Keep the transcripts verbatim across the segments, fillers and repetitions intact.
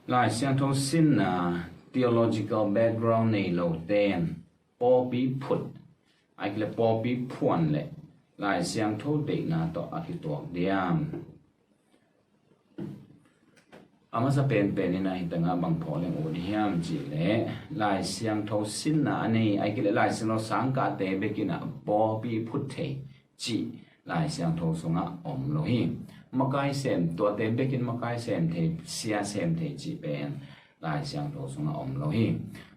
Lai Siangtho sinna theological background nei lo ten pawlpi phut, ahih kei leh pawlpi phuan le Lai Siangtho deihna tawh a kituak diam? A masa penpen in a hi tangah bang phawk leng ut hiam cih leh Lai Siangtho sinna a nei, ahih kei leh Lai Siangtho sangkahte bekin a pawlpi phut thei cih Lai Siangtho sungah om lo hi. Makai sem, tuate bekin makai sem thei, sia sem thei cih pen Lai Siangtho sungah om lo hi.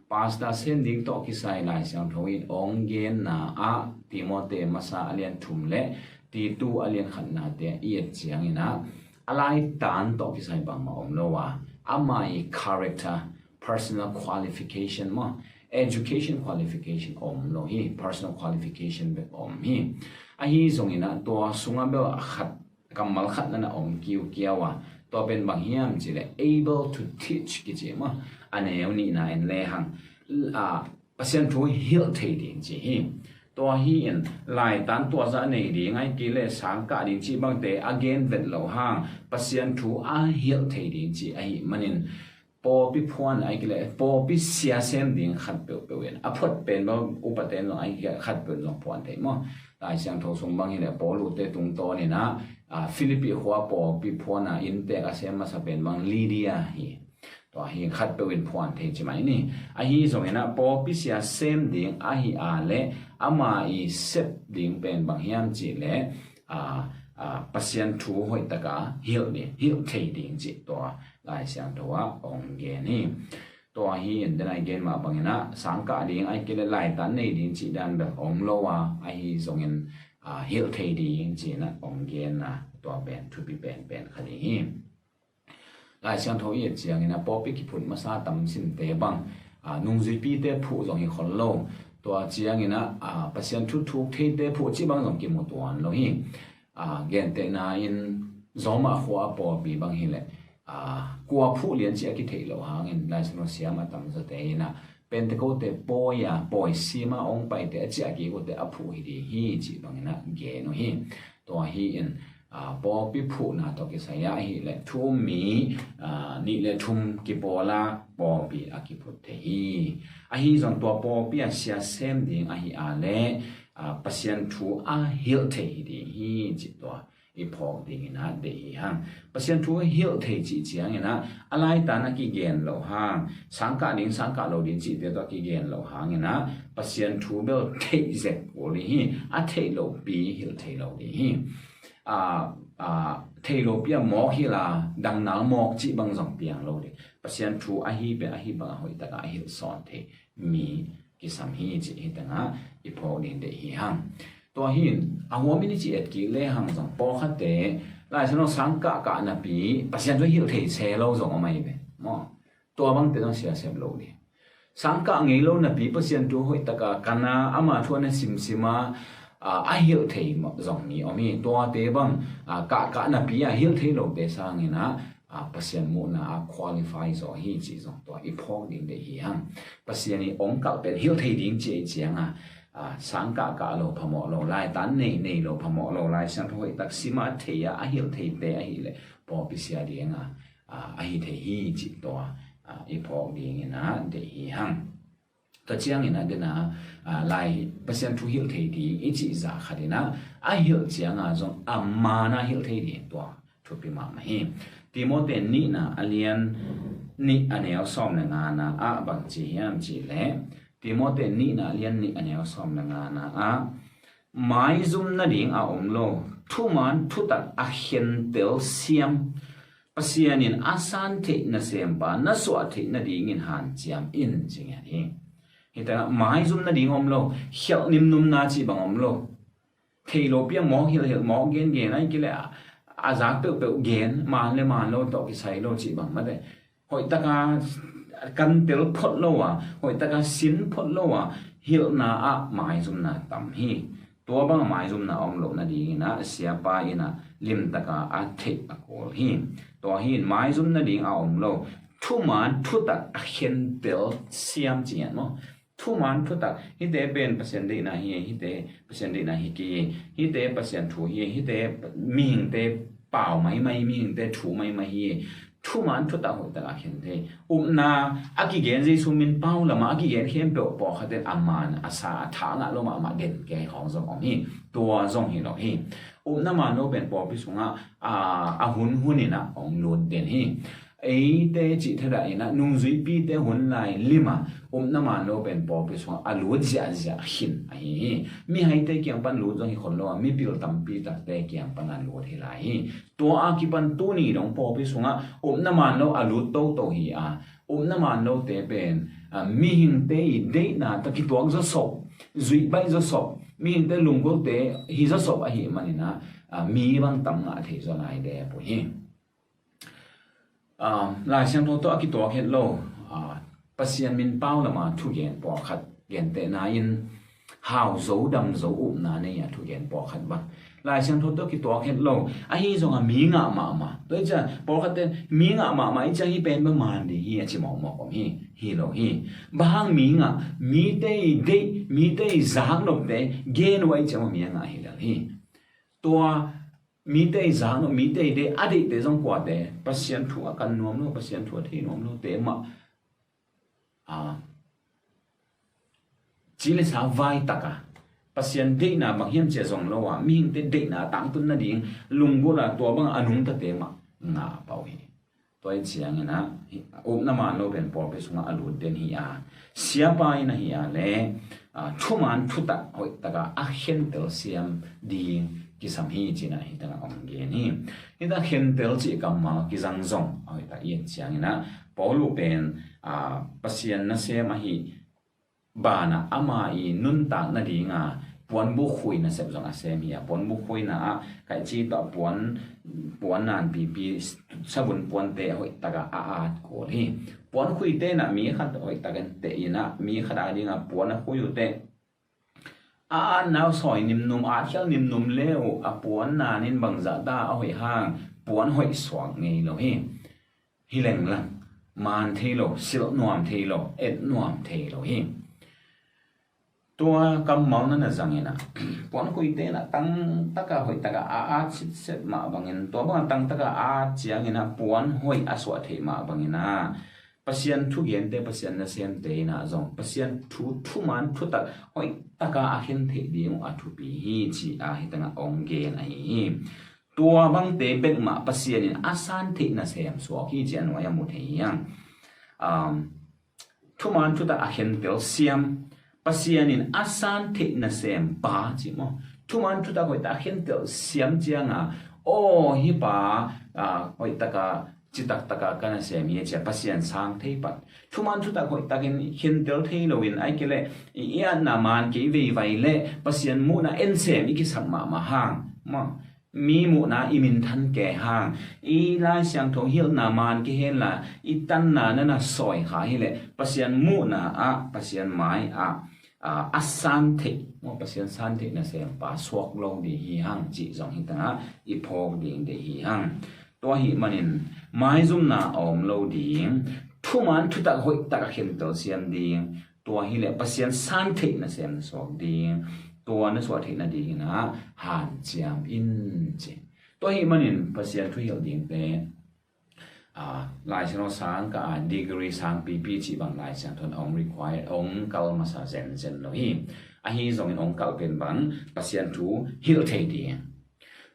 Pastor sem ding tawh kisai Lai Siangtho in hong genna ah Timote masa a lian thum le Titu a lian khatnate i et ciangin ah a laitan tawh kisai bangmah om lo a, ama i character, personal qualification maw, education qualification om lo hi, personal qualification bek om hi. Ahi zongin ah tua sungah bel a khat, kammal khat na na om kiukiau a, tua pen bang hiam cih leh able to teach kici maw, a neu nihna en lehang, a, Pasian thu hilh thei ding ci hi. Tua hi in laitan tua zah nei ding, ahih kei leh sangkah ding cih bangte a gen vet loh hang Pasian thu a hilh thei ding cih ahih manin pawlpi phuan, ahih kei leh pawlpi sia sem ding khat peuhpeuh in a phuat pen bang upate in zong, ahih kei leh khat peuh in zong phuan thei maw. Lai Siangtho sung bang hi leh Paul ute tungtawn in ah, a, Philippi khua pawlpi phuan a inntek a sem masa pen bang Lydia hi. Tua hi khat peuh in phuan thei ci mai ni. Ahi zongin ah pawlpi sia sem ding ahi a leh ama i sep ding pen bang hiam cih leh, a, a, Pasian thu hoih taka hilh ding, hilh thei ding cih tua Lai Siangtho ah hong gen hi. Tua hi in den a i gen mah bangin ah sangkah ding, ahih kei leh laitan nei ding cih dan bel om lo a, ahi zongin, a, hilh thei ding ci-in ah hong genna tua pen thupi penpen kha ding hi. Lai Siangtho i et ciangin ah pawlpi kiphut masa tam simte bang, a, nungzuipite phuh zong hi khol lo. Tua ciangin ah, a, Pasian thu thuk theite phuh cih bang zong kimu tuan lo hi. A, gentehna in Roma khua a pawlpi bang hi leh, a, kua phuh lian cih a kitheih loh hangin Lai Siangtho siam a tamzawte in ah Pentecost pawi a, pawi sima hong paite a ciah kik uhte a phuh hi ding hi cih bangin ah gen uh hi. Tua hi in, a, pawlpi phuhna tawh kisai ah ahih leh thu um mi, a, nih le thum kipawl a pawlpi a kiphut thei hi. Ahi zong tua pawlpi a sia sem ding ahi a leh, a, Pasian thu a hilh thei hi ding hi cih tua i phawk dingin ah deih hi hang. Pasian thu hilh thei cih ciangin ah a laitan a kigen loh hang, sangkah ding sangkah lo ding cihte tawh a kigen loh hangin ah Pasian thu bel theih zek kul ding hi. A theih lopi hilh thei lo ding hi. A, a, theih lopi a mawk hilh a dangnal mawk cih bang zong piang lo ding. Pasian thu ahi pen ahi bang a hoih takah a hilh sawn thei mi kisam hi cih hi tangah i phawk ding deih hi hang. Tua hi in a huamin i ci et kik lehang zong pawlkhatte Lai Siangtho sangkah kah napi Pasian thu hilh thei se lo zong om ahi ve maw. Tua bangte zong sia sep lo ding. Sangkah ngei lo napi Pasian thu hoih taka kan a ama thu a na simsim a, a, a hilh thei zong mi om hi. Tuate bang, a, kah kah napi a hilh thei lote sangin ah, a, Pasian muhna a qualify zaw hi cih zong tua i phawk ding deih hi hang. Pasian i hong kalh pen hilh thei ding ci a i ciang a, a, sangkah kah lo phamawh lo, laitan nei nei lo phamawh lo, Lai Siangtho hoih tak sim a thei a, a hilh theite ahih leh pawlpi sia ding a, a, ahi thei hi cih tua, a, i phawk dingin ah deih hi hang. Tua ciangin ah den a, a, Lai Pasian thu hilh thei ding i cih zah khat in ah a hilh ciang a zong a man a hilh thei ding tua thupi mahmah hi. Timote nihna a lian nih a neu sawm le ngana ah bang ci hiam cih leh, Timote nihna a lian nih a neu sawm le ngana ah maizum nading a om lo, thuman thutak a khentel siam, Pasian in a san theih nasempa na suah theih nadingin hanciam in ci ngiat hi. Hi tangah maizum nading om lo, khialh nimnumna cih bang om lo. Thei lopi a mawk hilhhilh, mawk gengen, ahih kei leh a, a zak peuhpeuh gen, man le man lo tawh kisai lo cih bang mate. Hoih taka kantel phot lo a, hoih taka sin phot lo a, hilhna ah maizumna tam hi. Tua bang a maizumna om loh nadingin ah siapa in ah limtaka a theih a kul hi. Tua hi in maizum nading a om lo, thuman thutak a khentel siam ci ngiat maw. Thuman thutak, hihte pen Pasian deihna hi, hihte Pasian deihna hi kei, hihte Pasian thu hi, hihte mihingte pau maimai, mihingte thu maimai hi. thuman thutak hoihtak a khen thei. Upna a kigen Jesu min pau lama a kigen khempeuh pawlkhat in a man a sa a tha ngah lo mahmah den kei khawng zong om hi. Tua zong hi lo hi. Upna man lo pen pawlpi sungah a, a hun hun inah hong lut den hi. Eite cih thadah inah nungzuipite hun lai lima upna man lo pen pawlpi sungah a lut ziahziah khin ahi hi. Mihaite kiang pan lut zong hi khol lo a, mipil tampi takte kiang pan a lut hi lai hi. Tua a kipan tuni dong pawlpi sungah upna man lo a lut toto hi a, upna man lote pen a, mihingte i deihna tawh kituak zawsop, zuih baih zawsop, mihingte lunggulte hi zawsop ahih maninah a, mi bang tam ngah thei zaw lai dep uh hi. A, Lai Siangtho tawh a kituak het lo a, Pasian min pau lama thugen pawlkhat gentehna in hau zo dam zo upna nei a thugen pawlkhat bang Lai Siangtho tawh kituak het lo. Ahi zongah mi ngah mahmah. Tua hi ciah pawlkhat ten mi ngah mahmah i ciah hi pen bang man ding hi a ci mawkmawk om hi. Hi lo hi. Bang hang mi ngah, mite i deih, mite i zaknopte gen uh a i ciah mi a ngah hi lel hi. Tua mite i zaknop, mite i deih, a deihte zong kuate Pasian thu a kan nuam lo, Pasian thu a thei nuam lote mah a, ci le sa vai taka Pasian deihna bang hiam cia zong lo a, mihingte deihna tangtun nading lunggulh a tua bang a nungtate mah ngah pah uh hi. Tua hi ciangin a, upna man lo pen pawlpi sungah a lut den hi a, siapa in ahi a le a, thuman thutak hoihtaka a khentel siam ding kisam hi cinah hi tangah om gen hi. Hita khentel cih kammal kizang zong a hoihtak i et ciangin a, Paulu pen a, Pasian nasem ahi banah ama i nuntak nadinga puanbuk khui nasep zong a sem hi a, puanbuk khuina ah kaihci tawh puan, puan nanpipi, sabun puante hoihtaka a at kul hi. Puan khuite inah mi khat hoihtakin teh inah mi khat a dinga puan a khui uh teh a at nau sawi nimnum, at khial nimnum le uh a puan nanin bangzah ta a hoih hang puan hoih suak ngei lo hi. Hi lenglang man thei lo, silh nuam thei lo, et nuam thei lo hi. Tua kammal na na zangin a, puan khuite inah tangtaka hoihtaka a at sitset mah bangin tua banga tangtaka a at ciangin a puan hoih a suah theih mah bangin a Pasian thugente, Pasian nasemte inah zong Pasian thu thuman thutak hoihtaka a khen theih ding uh a thupi hi ci a hi tangah ong gen ahi hi. Tua bangte bek mah Pasian in a san theih nasem suak hi ci a nuai a mu thei hi hang. Um, thuman thutak a khentel siam Pasian in a san theih nasem pa ci maw? Thuman thutak hoihtak a khentel siam cianga aw hi pa a, hoihtaka citaktaka ka nasem hi a cia Pasian sang thei pan. Thuman thutak hoihtakin khentel thei loin ai kei leh i, i atna man kei veivai leh Pasian muhna ensem i kisak mahmah hang maw? Mi muhna i minthan ke hang, i Lai Siangtho hilhna man kihenla i tanna nana sawi kha hileh Pasian muhna ah, Pasian mai ah a, a san theih maw, Pasian san theih nasempa suak lo ding hi hang cih zong hi tangah i phawk ding dei hi hang. Tua hi manin maizumna a om lo ding, thuman thutak hoihtak a khentel siam ding, tua hileh Pasian san theih nasem na suak ding, tua na suah theih nadingin ah hanciam in ci. Tua hi manin Pasian thuhilh dingte a, Lai Siangtho sang ka a degree sang pipi cih bang Lai Siangtho in ong require, ong kal masa zenzen lo hi. Ahi zongin ong kal pen bang Pasian thu hilh thei ding.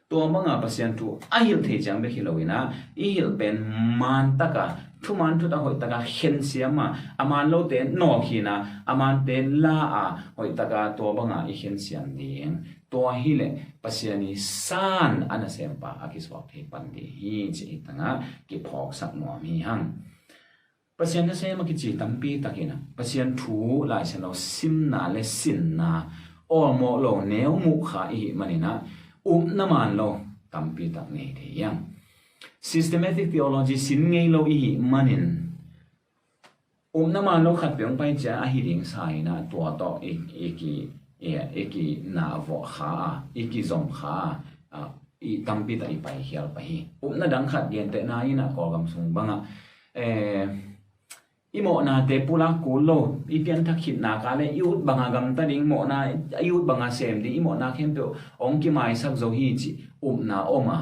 Tua banga Pasian thu a hilh thei ciang bek hi loin ah i hilh pen man taka thuman thutak hoihtaka khen siam a, a man lote nawlkhin a, a mante la a hoihtaka tua banga i khen siam ding. Tua hileh Pasian i san a nasempa a kisuak thei pan ding hi ci hi tangah kiphawksak nuam hi hang. Pasian nasem a kici tampi takin ah Pasian thu Lai Siangtho simna le sinna awlmawh lo neu muh kha i hih manin ah upna man lo tampi tak nei thei hiang. Systematic theology sin ngei lo i hih manin upna man lo khat peuh pai cia a hi ding sa in ah tua tawh i, i ki, i, i ki na vawh kha a, i ki zom kha a, a, i tampi tak i pai khial pah hi. Upna dang khat gentehna in ah Kawlgam sung bangah, eh, i mawhnate pulak kul lo, i pianthak khitna ka le i ut banga gamta ding, mawhna i ut banga sem ding, i mawhna khempeuh ong kimaisak zo hi cih upna om a.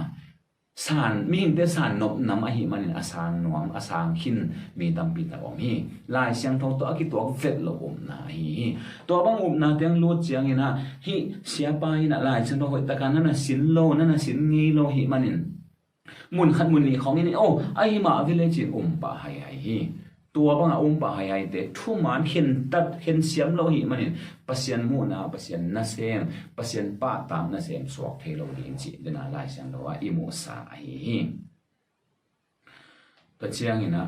san, mihingte san nop nam ahih manin a sang nuam, a sang khin mi tampi tak om hi. Lai Siangtho tawh a kituak vet lo upna ahi hi. Tua bang upna teng lut ciangin ah hih siapa in ah Lai Siangtho hoih taka na na sin lo, na na sin ngei lo ahih manin mun khat mun nih khawng in, oh, ahi mah vele cin um pah haihai hi. Tua banga um pah haihaite thuman khentat khensiam lo ahih manin Pasian muhna, Pasian nasem, Pasian pahtak nasem suak thei lo ding cih dena Lai Siangtho ah i muhsa ahi hi. Tua ciangin ah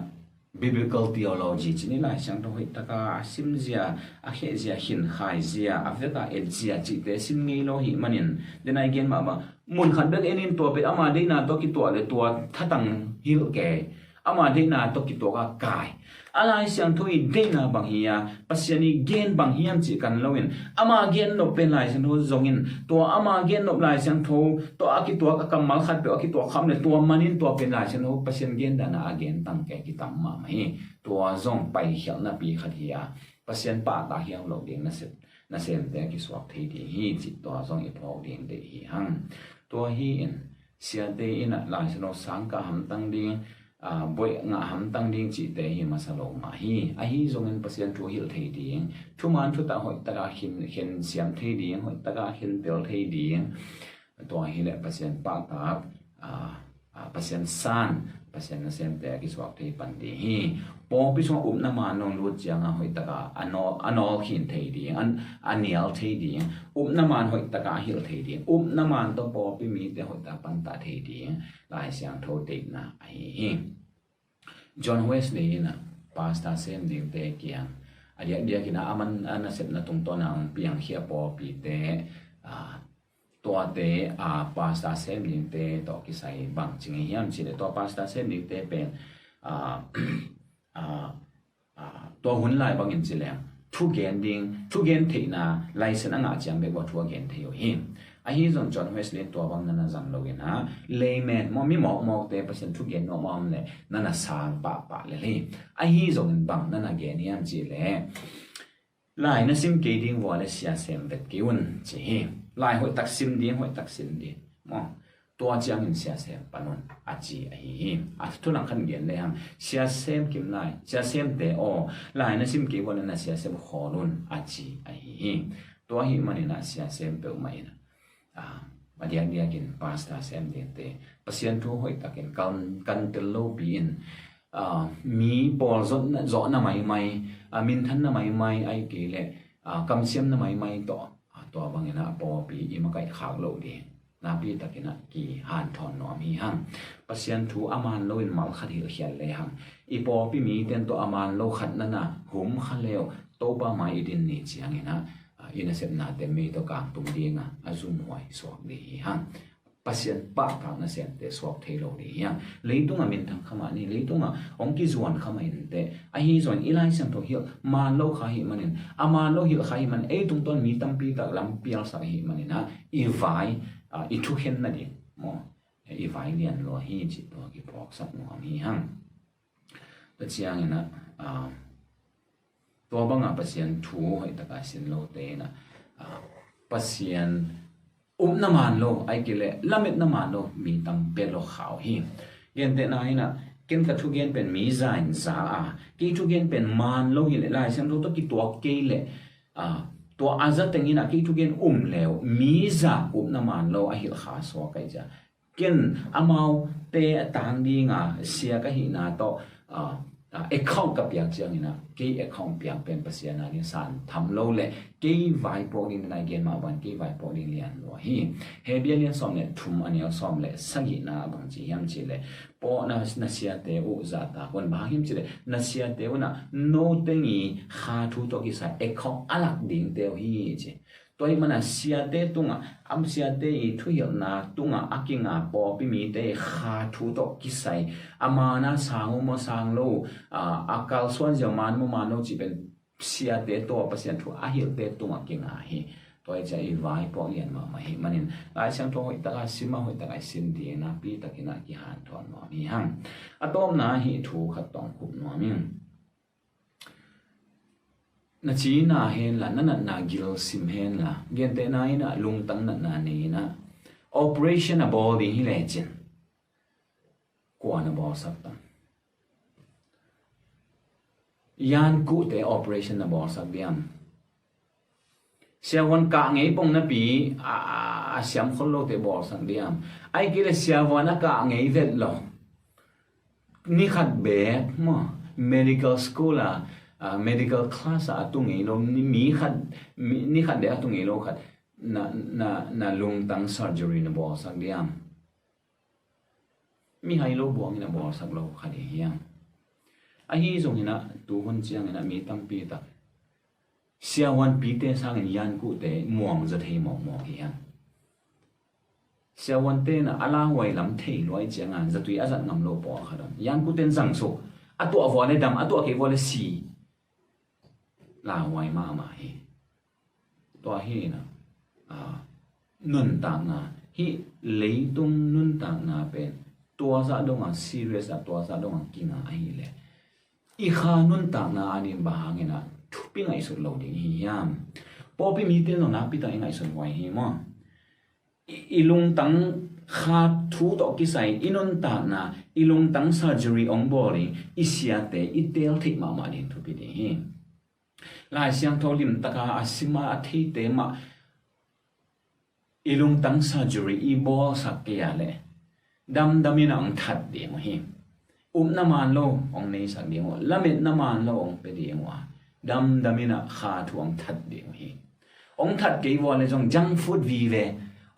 biblical theology cih ni Lai Siangtho hoih taka a simzia, a khehzia, khinkhai zia, a veka etzia cihte sim ngei lo ahih manin dena i gen mah bang mun khat bek en in tua pen ama deihna tawh kituak le tua thatang hilh kei, ama deihna tawh kituak a kai. A Lai Siangtho i deihna bang hi a, Pasian i gen bang hiam cih kan lo in, ama gen nop pen Lai Siangtho zongin, tua ama gen nop Lai Siangtho tawh a kituak a kammal khat peuh a kituak kham le tua manin tua pen Lai Siangtho Pasian gen dana a gen tang kei kitam mahmah hi. Tua zong paikhialhna pi khat hi a, Pasian pahtak hiam lo ding nasep nasemte a kisuak thei ding hi cih tua zong i phawk ding deih hi hang. Tua hi in siate in ah Lai Siangtho sang kah hamtang ding, aa, boih ngah hamtang ding cihte hi masa lo mah hi. Ahi zongin Pasian thu hilh thei ding, thuman thutak hoih taka khin, khensiam thei ding, hoih taka khentel thei ding, tua hileh Pasian pahtak, aa, aa, Pasian san, Pasian nasemte a kisuak thei pan ding hi. Pawlpi sungah upna man nong lut cianga hoih taka a nawl, a nawl khin thei ding, a, a nial thei ding, upna man hoih taka a hilh thei ding, upna man tawh pawlpi mite hoih taka pantah thei ding Lai Siangtho deihna ahi hi. John Wesley in ah pastor sem dingte kiang a diakdiak in ah a man a nasepna tungtawn a hong piangkhia pawlpite, aa, tuate, aa, pastor sem dingte tawh kisai bang ci ngei hiam cih leh tua pastor sem dingte pen, aa, aa, aa, tua hun lai bangin ci leng thugen ding, thugen theihna license a ngah ciang bek ua thu a gen thei uh hi. Ahi zong John Wesley tua bang na na zang lo in ah layman maw, mi mawkmawkte Pasian thugen nuam a om leh na na sang pahpah lel hi. Ahi zongin bang na na gen hiam cih leh Lai na sim kei ding vua le sia sem vet kei un ci hi. Lai hoih tak sim ding, hoih tak sim ding maw, tua ciangin sia sem pan un a ci ahi hi. A thulang khan gen le hang, sia sem kim lai, sia semte aw, lai na sim kei vua le na sia sem khawl un a ci ahi hi. Tua ahih manin ah sia sem peuhmah in ah, aa, a diakdiakin pastor sem dingte Pasian thu hoih takin kan, kan tel lopi in, aa, mi pawl zawhna, zawhna maimai, aa, minthanna maimai, ahih kei leh, aa, kamsiamna maimai tawh, aa, tua bangin ah pawlpi i makaih khak loh ding napi takin ah kihanthawn nuam hi hang. Pasian thu a man loin mal khat hilhkhial le hang, i pawlpi mite tawh a man lo khat na na hum kha le uh, Topa mai i din ni ciangin ah, aa, i nasepnate mei tawh kangtum dinga a zumhuai suak ding hi hang. Pasian pahtak nasemte suak thei lo ding hi hang. Leitungah minthang kha mah ni, leitungah hong kizuan kha mah inteh. Ahi zongin i Lai Siangtho hilh man lo kha ahih manin, a man lo hilh kha ahih manin, ei tungtawn mi tampi tak lam pialsak ahih manin ah i vai, aa, i thukhen nading maw, i vai lian lua hi cih tua kiphawksak nuam hi hang. Tua ciangin ah, aa, tua banga Pasian thu hoih taka sin lote in ah, aa, Pasian upna man lo, ahih kei leh lametna man lo mi tam pet lo kha uh hi. Gentehna in ah, ken ka thugen pen mi za in za a, kei thugen pen man lo hi leh Lai Siangtho tawh kituak kei leh, aa, tua a za teng in ah kei thugen um le uh, mi za upna man lo a hilh kha suak ahih ciang ken amaute a tang dinga sia ka hihna tawh, aa, aa, account ka piak ciangin ah, kei account piak pen Pasian a ding san tham lo leh, kei vaipuak ding, nai gen mah bang kei vaipuak ding lian lua hi. Hebru lian sawm le thum a neu sawm le sagihna bang ci hiam cih leh, pawlna na siate uh zahtak un, bang hang hiam cih leh na siate uh in ah no teng i kha thu tawh kisai account a lak dingte uh hi ci. Tua ahih manin siate tungah, am siate i thuhilhna tungah a kinga pawlpi mite i kha thu tawh kisai, a man a sang uh maw sang lo, aa, a kalsuan ziau man maw man lo cih pen siate tawh Pasian thu a hilhte tungah kinga hi. Tua ahih ciang i vaipuak lian mahmah ahih manin Lai Siangtho hoih taka sim a, hoih taka i sin ding napi takin ah kihanthawn nuam hi hang. A tawpna ah hih thu khat tawh khup nuam ing. Na cina hen la, na natna gil sim hen la, gentehna in ah lungtang natna nei in ah operation a bawl ding hi lecin, kua na bawlsak tam? Yan kuhte operation na bawlsak diam? Siavuan kah ngei pong napi a, a, a siam khol lote bawlsak diam? Ai kei le siavuan a kah ngei vet lo, ni khat bek maw, medical school a, a, medical class a, a tu ngei lo, ni, mi khat, mi, ni khat bek a tu ngei lo khat na, na, na lungtang surgery na bawlsak diam? Mihai lo buangin a bawlsak lo kha ding hiam? Ahi zongin ah tuhun ciangin ah mi tampi tak siavuanpite sangin yan kuhte muang zaw thei mawkmawk hi hiam? Siavuante in ah a lauhuai lam thei luai ciangin zatui a zat ngam lo pawl khat om. Yan kuhte in zang suk, a tuah vua le dam, a tuah kei vua le si. Lauhuai mahmah hi. Tua hi in ah, a, nuntakna, hih leitung nuntakna pen tua zah dongah serious a, tua zah dongah kinga ahih leh i kha nuntakna a ding bang hangin ah thupi ngaihsut lo ding hi hiam? Pawlpi mite in zong nakpi tak i ngaihsut huai hi maw? I, i lungtang kha thu tawh kisai i nuntakna, i lungtang surgery hong bawl ding i siate i teel theih mahmah ding thupi ding hi. Lai Siangtho limtaka a sima a theite mah i lungtang surgery i bawlsak kei a leh damdam in ah hong that ding uh hi. Upna man lo hong neisak ding uh, lametna man lo hong pia ding uh a, damdam in ah kha thu hong that ding uh hi. Hong that kei vua le zong junk food vive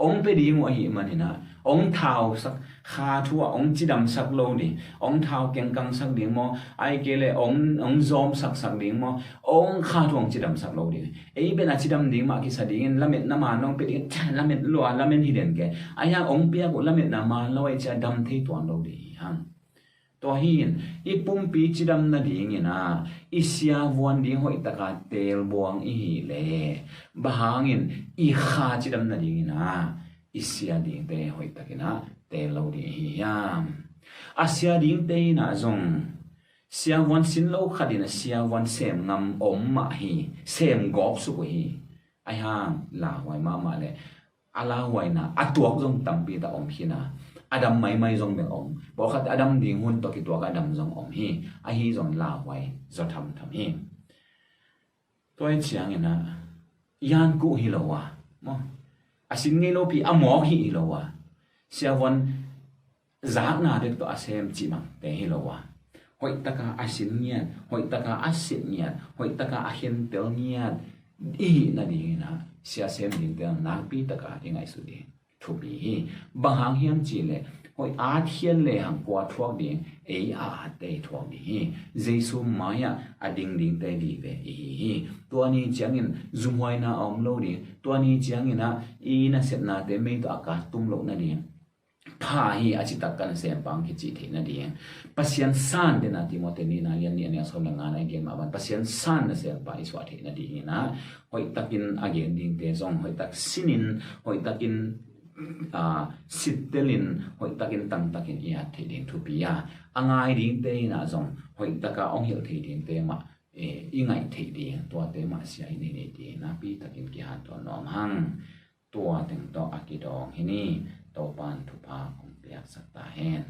hong pia ding uh ahih manin ah, hong thausak, kha thu ah hong cidamsak lo ding, hong thau kengkangsak ding maw, ai kei le hong, hong zawmsaksak ding maw, hong kha thu hong cidamsak lo ding. Ei pen a cidam ding mah kisa dingin lametna man lo hong pia ding, lamet lua, lamen hi den ke. Ahi hang hong piak uh lametna man lo ahih ciang dam thei tuan lo ding hi hang. Tua hi in, i pumpi cidam nadingin ah i siavuan ding hoihtaka teel buang i hih leh, bang hangin i kha cidam nadingin ah i sia dingte hoihtakin ah teel lo ding i hi hiam? A sia dingte in ah zong siavuan sin lo khat in ah siavuan sem ngam om mah hi, sem gawp suk uh hi. Ahi hang lauhuai mahmah le a lauhuaina a tuak zong tampi tak om khin a, a dam maimai zong bel om. Pawlkhat a dam ding hun tawh kituak a dam zong om hi. Ahi zong lauhuai zaw thamtham hi. Tua hi ciangin ah yan kuh hi lo a, maw, a sin ngei lopi a mawk hi hi lo a, siavuan zakna bek tawh a sem cih bangte hi lo a, hoihtaka a sin ngiat, hoihtaka a sit ngiat, hoihtaka a khentel ngiat i hih nadingin ah sia sem dingte nakpi taka i ngaihsut ding thupi hi. Bang hang hiam cih leh hoih at hian lehang kua thuak ding, ei a atte thuak ding hi. Jesu mai-ah a ding dingte vive i hi hi. Tua ni ciangin zumhuaina a om lo ding, tua ni ciangin ah i nasepnate mei tawh a kat tum loh nading pha hi, a citak ka nasem pang kici theih nading. Pasian san dena Timothy nihna lian nih a neu sawm le nga na i gen mah bang Pasian san nasem pang i suah theih nadingin ah hoihtakin a gen dingte zong hoihtak sinin, hoihtakin, a, sittelin, hoihtakin tangtakin i at theih ding thupi a, a ngai dingte in ah zong hoihtaka hong hilh thei dingte mah, e, i ngaih theih ding, tuate mah sia i nei nei ding nakpi takin kihanthawn nuam hang. Tua teng tawh a kidawng hi ni. Topa'n thupha hong piaksak ta hen.